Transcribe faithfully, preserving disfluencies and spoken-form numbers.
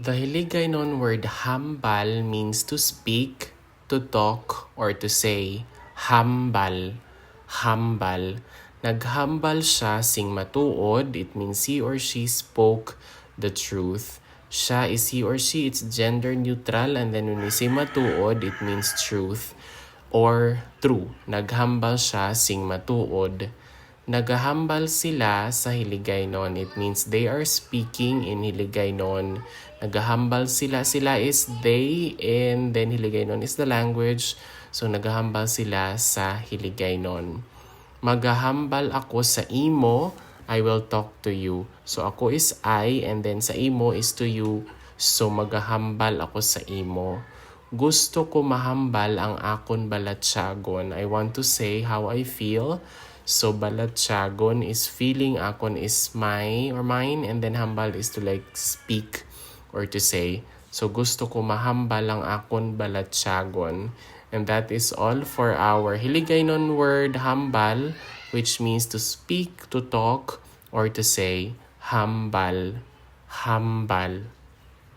The Hiligaynon word hambal means to speak, to talk, or to say. Hambal. Hambal. Naghambal siya sing matuod. It means he or she spoke the truth. Siya is he or she, it's gender neutral, and then when we say matuod, it means truth or true. Naghambal siya sing matuod. Nagahambal sila sa Hiligaynon. It means they are speaking in Hiligaynon. Nagahambal sila. Sila is they, and then Hiligaynon is the language. So, nagahambal sila sa Hiligaynon. Magahambal ako sa imo, I will talk to you. So, ako is I, and then sa imo is to you. So, magahambal ako sa imo. Gusto ko mahambal ang akon balatyagon. I want to say how I feel. So, balatyagon is feeling, akon is my or mine, and then hambal is to, like, speak or to say. So, gusto ko mahambal ang akon balatyagon. And that is all for our Hiligaynon word, hambal, which means to speak, to talk, or to say. Hambal. Hambal.